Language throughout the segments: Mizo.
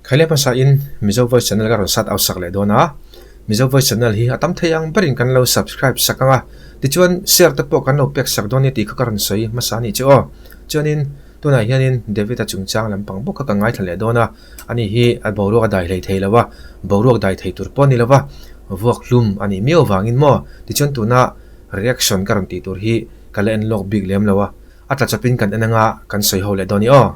Khaile hmasa in Mizo Voice Channel ka rawn sat out sak leh dawn a, Mizo Voice Channel hi a tam thei ang berin kan lo subscribe sak ang a, tichuan share te pawh kan lo pek sak dawn nia tih kha ka rawn sawi hmasa a nih chu aw. Chuanin tunah hianin David-a chungchang lampang bawk kha ka ngaithla leh dawn a, ani hi a boruak a dai hlei thei lo a, boruak dai thei tur pawh a ni lo va, vuak hlum a nih miau vangin maw? Tichuan tuna reaction ka rawn tih tur hi ka la en lawk bik lem lo a, a tla chawpin kan en anga kan sawi ho leh dawn i aw.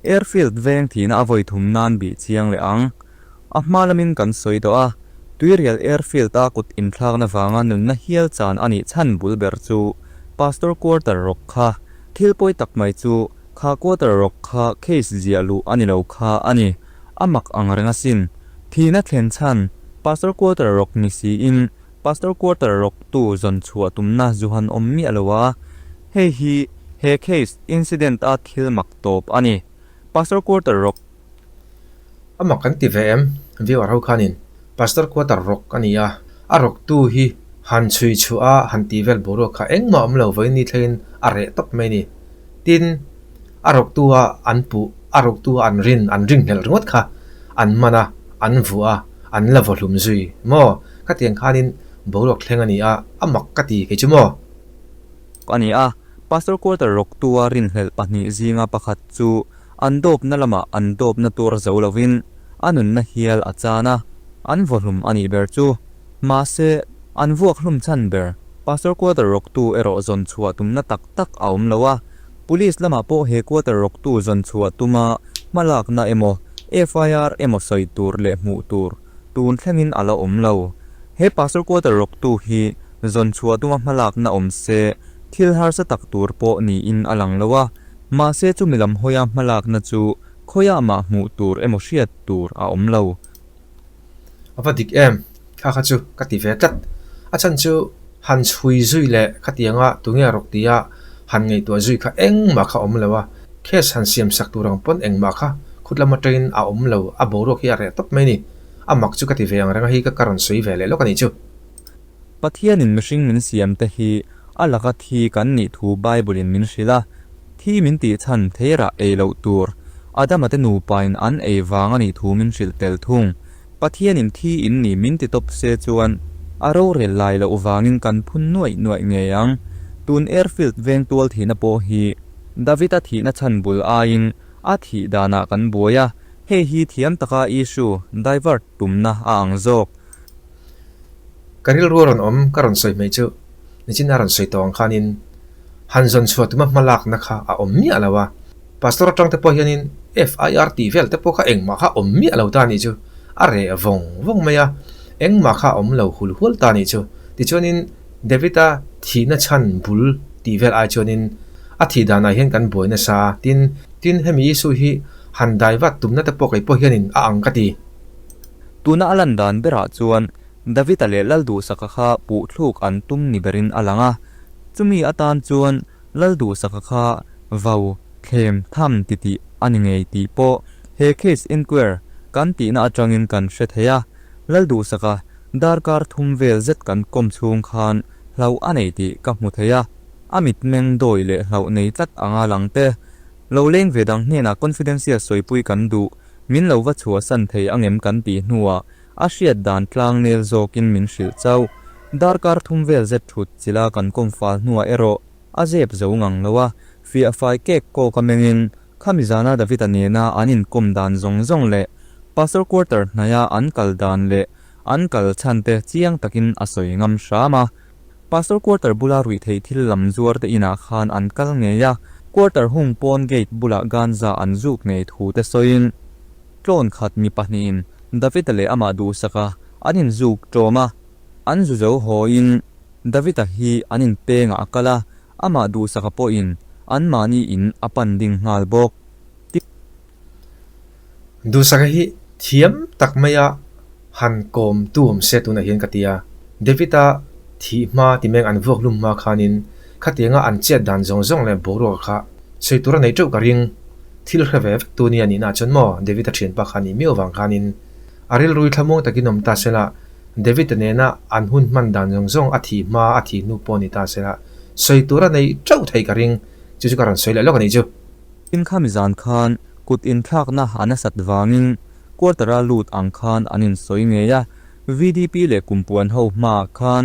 Airfield veng thihna a vawi thum nan bih chiang leh ang. A hma lamin kan sawi tawh a, Tuirial Airfield a kut inthlakna vanga nunna hial chan a nih chhan bul ber chu Pastor Quarter rawk kha. Thil pawi tak mai chu kha Quarter rawk kha case ziah luh a ni lo kha a ni. A mak ang reng asin. Thihna thlen chhan Pastor Quarter rawk ni siin Pastor Quarter rawktu zawn chhuah tumna zu han awm miah lo a. Hei hi he case incident a thil mak tawp a ni. Pastor Quarter rawk. A mak kan ti ve em? Viewer ho khanin Pastor Quarter rawk a ni a, a rawktu hi han chhui chhuah a han ti vel boruak kha engmah awm lo vawiin ni thlengin a reh tawp mai a ni. Tin, a rawktu a an puh, a rawktu a an rin, an ringhlelh ringawt kha an man a, an vuah a, an la vaw hlum zui maw? Khatiang khanin boruak thleng a ni a, a mak ka ti kei chu maw? A ni a, Pastor Quarter rawktua rinhlelh pahnih zinga pakhat chu an dawpna lamah an dawpna tur zo lovin a nunna hial a chan a, an vawhlum a nih ber chu. Mahse, an vuak hlum chhan ber Pastor Quarter rawktu erawh zawn chhuah tumna tak tak a awm lo a, Police lamah pawh he Quarter rawktu zawn chhuah tuma hmalakna emaw FIR emaw sawi tur leh hmuh tur tun thlengin a la awm lo. He Pastor Quarter rawktu hi zawn chhuah tuma hmalakna awm se thil harsa tak tur pawh niin a lang lo a, mahse chumi lam hawia hmalakna chu khawiah mah hmuh tur emaw hriat tur a awm lo. A va dik em? Thla kha chu ka ti ve tlat. A chhan chu han chhui zui leh khatianga tunge rawk tia han ngaihtuah zui kha engmah kha awm lo a, case han siam sak tur ang pawn engmah kha khut lam atangin a awm lo, a boruak hi a reh tawp mai a ni. A mak chu ka ti ve ang reng a hi ka ka rawn sawi ve leh lawk a nih chu. Pathianin mihring min siamte hi a laka thi kan nih thu Bible-in min hrilh a, thi min tih chhan theirah ei loh tur Adama te nupain an ei vang a nih thu min hrilh tel thung. Pathianin thi in ni min ti tawp se chuan a rorel lai loh vangin kan phun nuaih nuaih ngei ang. Tun airfield veng tual thihna pawh hi David-a thihna chhan bul aiin a thih danah kan buai a, hei hi thiam taka issue divert tumna a ang zawk. Ka rilru a rawn awm ka rawn sawi hmei chu nichin a rawn sawi tawh ang khanin han zawn chhuah tuma hma lakna kha a awm miah lo a, Pastor atang te pawh hianin FIR tih vel te pawh kha engmah kha awm miah lo ta anih chu, a reh vawng vawng mai a, engmah kha a awm lo hul hual ta anih chu. Tichuanin David-a thihna chhan bul tih vel ai chuanin a thih danah hian kan buai nasa a, tin, tin hemi issue hi han dai vat tumna te pawh kei pawh hianin a ang ka ti. Tuna a lan dan berah chuan David-a leh Lalduhsaka kha puhthluk an tum ni berin a lang a, chumi atan chuan Lalduhsaka kha vau thlem tham titih a ni ngei tih pawh he case inquire kan tihna atangin kan hre thei a, Lalduhsaka darkar thum vel zet kan kawm chhung khan hlauh a nei tih ka hmu thei a, a mitmeng dawi leh hlauh nei tlat anga lang te lo leng ve dang hnenah confidential sawipui kan duh Min lo va chhuahsan thei angem kan tih hnuah a hriat dan tlang nel zawkin min hrilh chauh. Darkar thum vel zet thut chila kan kawm fal hnuah erawh a zep zo ngang lo a, fiah fai kek kawk a mengin khami zana David-a nena an inkawm dan zawng zawng leh Pastor Quarter hnaia an kal dan leh an kal chhan te chiang takin a sawi ngam hram a. Pastor Quarter bula ruihtheih thil lam zuar te inah khan an kal ngei a, Quarter hung pawn gate bulah ganza an zuk ngei thu te sawiin tlawn khat mi pahnihin David-a leh amah duhsaka an inzuk ṭawm a, an zu zo hawiin David-a hi an inpengah a kal a, amah duhsaka pawhin anmahni in a pan ding nghal bawk. Duhsaka hi thiam tak maia han kawm tu awm se tunah hian ka ti a, David-a thih hma ti meng an vuak hlum hma khanin khatianga an chet dan zawng zawng leh boruak kha sawi tur a nei teuh ka ring. Thil hre ve vek tu nia nihna chuan maw David-a thianpa kha nih miau vang khanin a rilrui thlamuang takin awm ta sela, David-a nena an hun hman dan zawng zawng a thih hma a thih hnu pawh ni ta sela sawi tur a nei teuh thei ka ring. Chu chu ka rawn sawi leh lawk a nih chu. Tin khami zan khan Kut inthlakna a nasat vangin quarter-a lut ang khan an insawi ngei a, VDP leh kumpuan ho hmaah khan.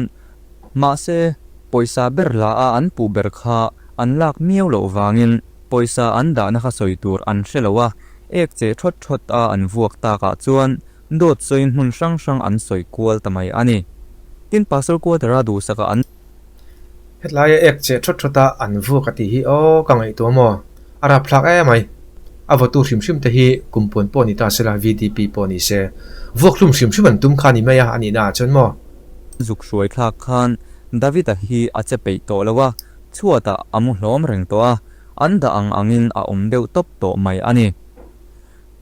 Mahse, pawisa ber la a an puh ber kha an lak miau loh vangin pawisa an dahna kha sawi tur an hre lo a, ek cheh thawt thawt a an vuak takah chuan dawt sawiin hmun hrang hrang an sawi kual ta mai a ni. Tin, Pastor quarter-a duhsaka an. Hetlaia ek cheh thawt thawt a an vuak a tih hi aw ka ngaihtuah maw? A rapthlak em mai. A vawtu hrim hrim te hi kumpuan pawh ni ta sela VDP pawh ni se. Vuak hlum hrim hrim an tum kha ni mai a a nihna ah chuan maw? Zuk hruai thlak khan David-a hi a che peih tawh lo a, chhuatah a mu hlawm reng tawh a, an dah ang angin a awm deuh tawp tawh mai a ni.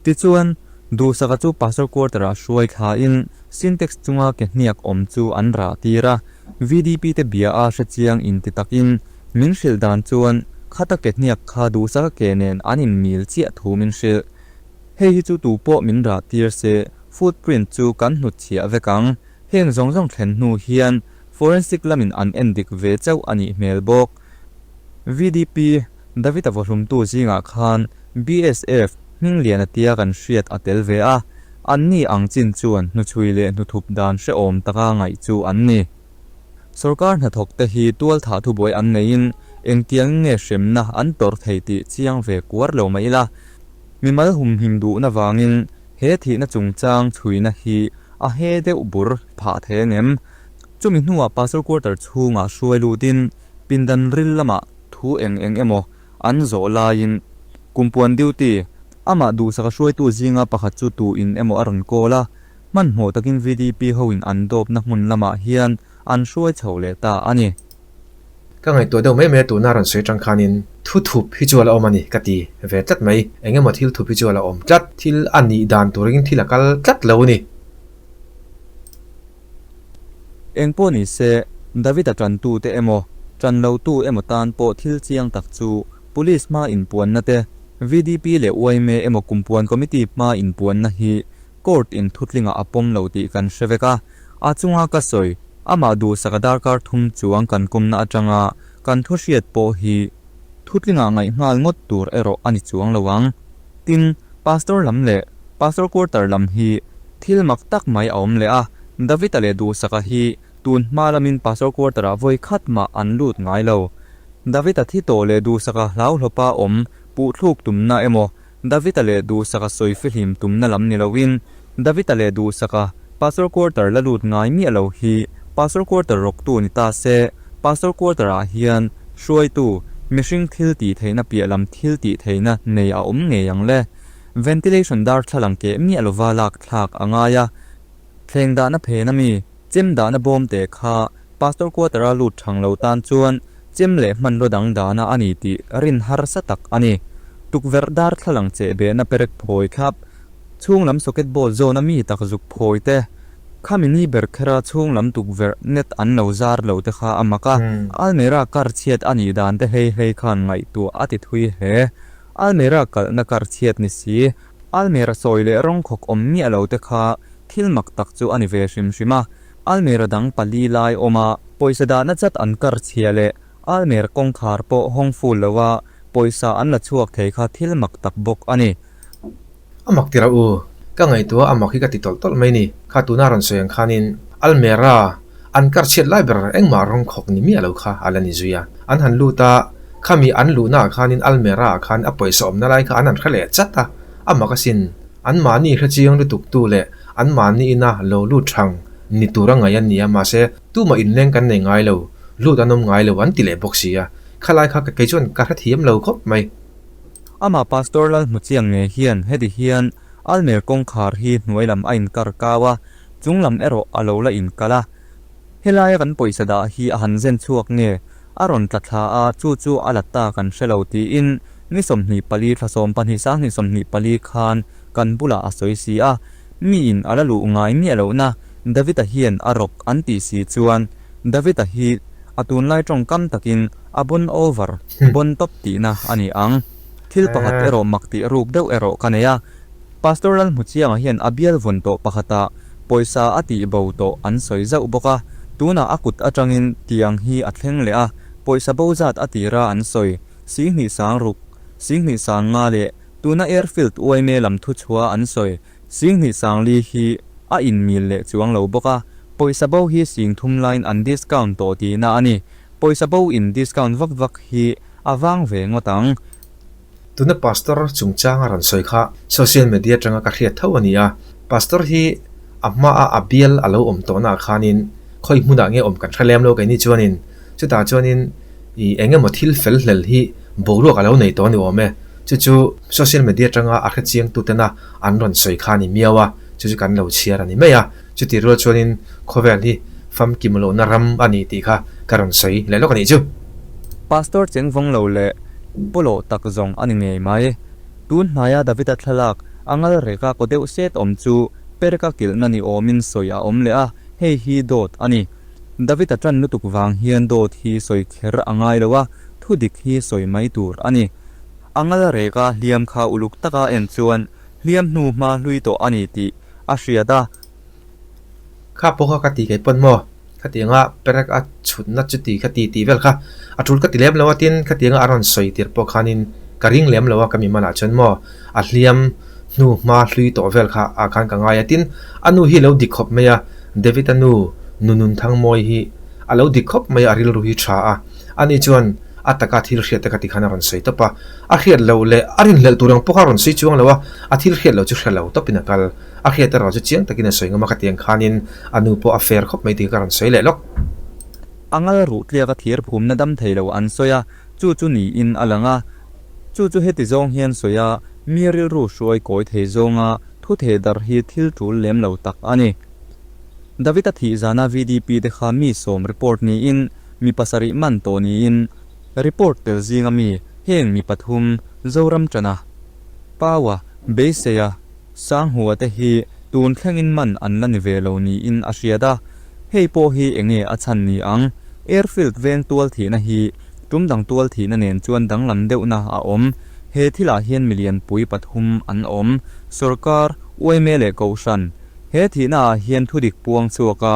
Tichuan, Duhsaka chu Pastor Quarter-ah hruai thlain Sintex chunga ke hniak awm chu an rah tir a, VDP te bia a hrechiang inti takin min hrilh dan chuan khata ke hniak kha Duhsaka ke nen an inmil chiah thu min hrilh. Hei hi chu tupawh min rah tir se footprint chu kan hnutchhiah vek ang. Heng zawng zawng thlen hnu hian forensic lamin an endik ve chauh a nih hmel bawk. VDP. David-a vawhlumtu zingah khan BSF Hmingliana tia kan hriat a tel ve a, anni ang chin chuan hnuchhui leh hnuthup dan hrehawm taka ngaih chu an ni. Sorkar hnathawkte hi tualthah thubuai an neiin engtiang nge hremna an tawrh thei tih chiang ve kuar lo mai ila. Mimal humhim duhna vangin he thihna chungchang chhuina hi a he deuh bur phah thei angem? Chumi hnuah Pastor Quarter chhungah hruai lutin pindan ril lamah Thu eng eng emaw an zawh laiin Kumpuan duty, amah duhsaka hruaitu zinga pakhat chu tu in emaw a rawn call a, hmanhmawh takin VDP hoin an dawpna hmun lamah hian an hruai chho leh ta a ni. Ka ngaihtuah deuh mai mai a tuna rawn sawi atang khanin thu thup hi chu a la awm a ni ka ti ve tlat mai. Eng emaw thil thup hi chu a la awm tlat. Thil a nih dan turin thil a kal tlat lo a ni. Eng pawh ni se, David-a ṭantute emaw, ṭan lotu emaw tan pawh thil chiang tak chu Police hma inpuanna te, VDP leh yma emaw Kumpuan Committee hma inpuanna hi Court in thutlingah a pawm lo tih kan hre vek a. A chunga ka sawi, amah duhsaka darkar thum chuang kan kawmna aṭanga kan thu hriat pawh hi Thutlingah ngaih nghal ngawt tur erawh a ni chuang lo ang. Tin, Pastor lam leh Pastor Quarter lam hi thil mak tak mai a awm leh a, David-a leh Duhsaka hi tun hma lamin Pastor Quarter-ah vawi khat mah an lut ngai lo. David-a thi tawh leh Duhsaka hlauhlawpa awm puhthluk tumna emaw David-a leh Duhsaka sawi fihlim tumna lam ni loin David-a leh Duhsaka Pastor Quarter la lut ngai miah lo hi Pastor Quarter rawktu ni ta se, Pastor Quarter-ah hian hruaitu, mihring thil tih theihna piah lam thil tih theihna nei a awm ngei ang le. Ventilation darthlalang keh miah lova lak thlak a ngai a. Thleng dahna phen a mi, chem dahna bawm te kha Pastor Quarter-a lut thang lo tan chuan chem leh hmanraw dang dahna a ni tih rin harsa tak a ni. Tukverh darthlalang cheh behna perek phawi thlap, chhung lam socket board zawn a mi tak zuk phawi te, khami ni ber khera chhung lam tukverh net an lo zar lo te kha a mak a, Almera kar chhiat a nih dan te hlei hlei khan ngaihtuah a ti thui hle. Almera kalhna kar chhiat ni si, Almera sawi leh rawng khawk awm miah lo te kha thil mak tak chu a ni ve hrim hrim a. Almera dang pali lai awm a, pawisa dahna chat an kar chhia leh Almera kawngkhar pawh hawng ful lo a, pawisa an la chhuak thei kha thil mak tak bawk a ni. A mak ti rauh u, ka ngaihtuah a mak hi ka ti tawlh tawlh mai ni. Kha tuna rawn sawi ang khanin Almera an kar chhiat lai ber engmah rawng khawk ni miah lo kha a la ni zui a. An han lut a, khami an luhna ah khanin Almera ah khan a pawisa awmna lai kha an han hre leh chat a, a mak asin. An mahni hre chiang lutuk tu leh an mahni ina lo lut thang ni tur a ngaih an ni a, mahse tumah inleng kan nei ngai lo, lut an awm ngai lo an ti leh bawk si a, khalai kha kei chuan ka hrethiam lo khawp mai. Amah Pastor Lalhmuchiang ngei hian heti hian Almer kawngkhar hi hnuai lam a inkar kau a, chung lam erawh a lo la inkal a. Helaia kan pawisa dah hi a han zen chhuak nge a rawn tla thla a, chu chu a la ta kan hre lo tiin ni 24 thla 12 2024 khan kan bulah a sawi si a, miin a la luh ngai miah lohna David-a hian a rawk an tih si chuan David-a hi a tunlai tawngkam takin a bon over, bon top tihna a ni ang. Thil pakhat erawh mak tih ruk deuh erawh ka nei a. Pastor Lalhmuchianga hian a bial vawn tawh pakhatah pawisa a tih bo tawh an sawi zauh bawk a, tunah a kut atangin tiang hi a thleng leh a, pawisa bo zat a tira an sawi, 26,000, 26,000 leh. Tuna Airfield yma lam thuchhuah an sawi Singhnih Sangli hi a inmil leh chuang lo bawk a, pawisa bo hi sing thum laiin an discount tawh tihna a ni. Pawisa bo in discount vak vak hi a vang ve ngawt ang. Tuna Pastor chungchang a rawn sawi kha social media atanga ka hriat tho a ni a, Pastor hi a hmaa a bial a lo awm tawhna ah khanin khawi hmunah nge awm kan hre lem lo keini chuanin chutah chuanin ih eng emaw thil fel hlel hi boruak a lo nei tawh a ni awm e, chu chu social media atanga a hrechiang tutena an rawn sawi kha a ni miau a, chu chu kan lo chhiar a ni mai a, chuti rual chuanin khawvel hi famkim lohna ram a ni tih kha ka rawn sawi leh lawk a nih chu. Pastor chengvawng lo leh pawlawh tak zawng a ni ngei mai. Tun hnaia Davida thlalak a ngal reka kaw deuh set awm chu pereka kilhna ni awmin sawi a awm leh a, hei hi dawt a ni. Davida tan lutuk vang hian dawt hi sawi kher a ngai lo a, thu dik hi sawi mai tur a ni. A ngal reka hliam kha uluk taka en chuan hliam hnu hma hlui tawh a ni tih a hriat a. Kha pawh kha ka ti kei pawn maw? Khatianga perek a chhutna chuti kha ti tih vel kha a tul ka ti lem lo a tin khatianga a rawn sawi tir pawh khanin ka ring lem lo a ka mimal ah chuan maw a hliam hnu hma hlui tawh vel kha ah khan ka ngai a tin a nu hi lo dik khawp mai a David a nu Nunun Thangmawi hi a lo dik khawp mai a a rilru hi tha a ani chuan a taka thil hriat te kha tikhan a rawn sawi tawp a a hriat loh leh a rinhlelh tur ang pawh kha a rawn sawi chuang lo a a thil hriat loh chu hre lo tawpin a kal. A hriat erawh chu chiang takin a sawi ngam a, khatiang khanin a nu pawh a fair khawp mai tih ka rawn sawi leh lawk. A ngal ruh tliak a thir phumna dam thei lo an sawi a, chu chu niin a lang a. Chu chu heti zawng hian sawi a, mi rilru hruai kawi thei zawnga thu theh darh hi thil tul lem lo tak a ni. David-a thih zana VDP te kha mi sawm report niin mi pasarih man tawh niin report tel zinga mi heng mi pathum Zoramchana, Paua, Beiseia, Sanghua te hi tun thlengin man an la ni ve lo niin a hriat a, hei pawh hi enge a chhan ni ang? Airfield veng tual thihna hi tum dang tual thihna nen chuan danglam deuhna a awm. He thilah hian milian pui pathum an awm, Sorkar, yma leh Kohhran. He thihna ah hian thudik puang chhuak a,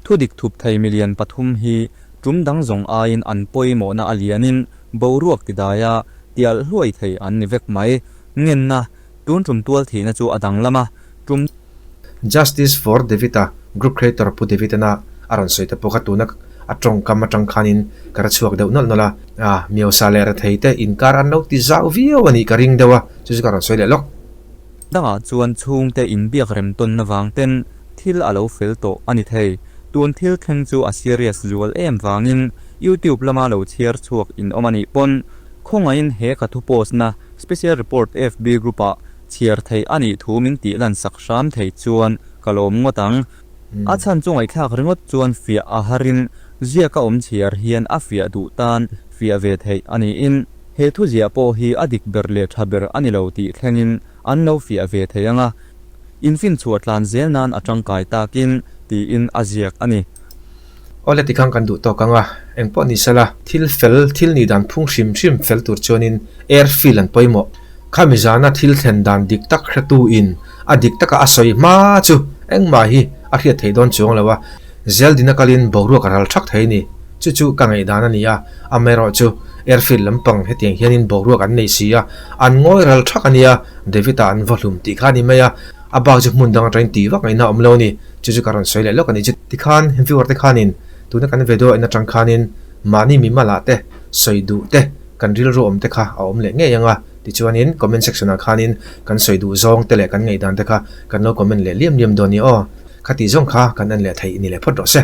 thudik thup thei milian pathum hi tum dang zawng aiin an pawimawhna a lianin boruak tidaia tialh hluai thei an ni vek mai. Ngenna Tun tum tual thihna chu a danglam a, tum. Justice for David-a group creator Pu David-ana a rawn sawi te pawh kha tuna a tawngkam atang khanin ka ra chhuak deuh nawlh nawlh a, a miosa leh rethei te inkar an lo ti zau viau a nih ka ring deuh a, chu chu ka rawn sawi leh lawk. Dangah chuan chhungte inbiak rem tawnna vang ten thil a lo fel tawh a ni thei. Tun thil thleng chu a serious zual em vangin YouTube lama lo chhiar chhuak in awm a nih pawn khawngaihin he ka thu post na Special Report FB Group ah chhiar theih a nih thu min tih lan sak hram thei chuan ka lawm ngawt ang. A chhan chu ngaihthlak ringawt chuan fiah a harin ziaka awm chhiar hian a fiah duh tan fiah ve theih a niin he thu ziah pawh hi a dik ber leh tha ber a ni lo tih thlengin an lo fiah ve thei ang a, infinchhuah tlan zel nan a tangkai takin tiin a ziak a ni. Awle tikhan kan duh tawk ang a, engpawh ni sela, thil fel, thil nih dan phung hrim hrim fel tur chuanin airfield an pawimawh. Khami zana thil thlen dan dik tak hretu in a dik taka a sawi hma chu engmah hi a hriat theih dawn chuang lo a, zeldin a kalin boruak a ral thak thei ni. Chu chu ka ngaihdan a ni a, amaherawhchu airfield lampang hetiang hianin boruak an nei si a, an ngawi ral thak a nia, David-a an va hlum tih kha a ni mai a. A bak chu hmun dang atangin tih vak ngaihna a awm lo a ni. Chu chu ka rawn sawi leh lawk a ni. Chu tikhan viewer te khanin tuna kan video en atang khanin mahni mimal ah te sawi duh te kan rilru awm te kha a awm leh ngei ang a. Tichuanin comment section ah khanin kan sawi duh zawng te leh kan ngaihdan te kha kan lo comment leh liam liam dawn a ni aw. Khatih zawng kha kan en leh theih ni leh phawt rawh se.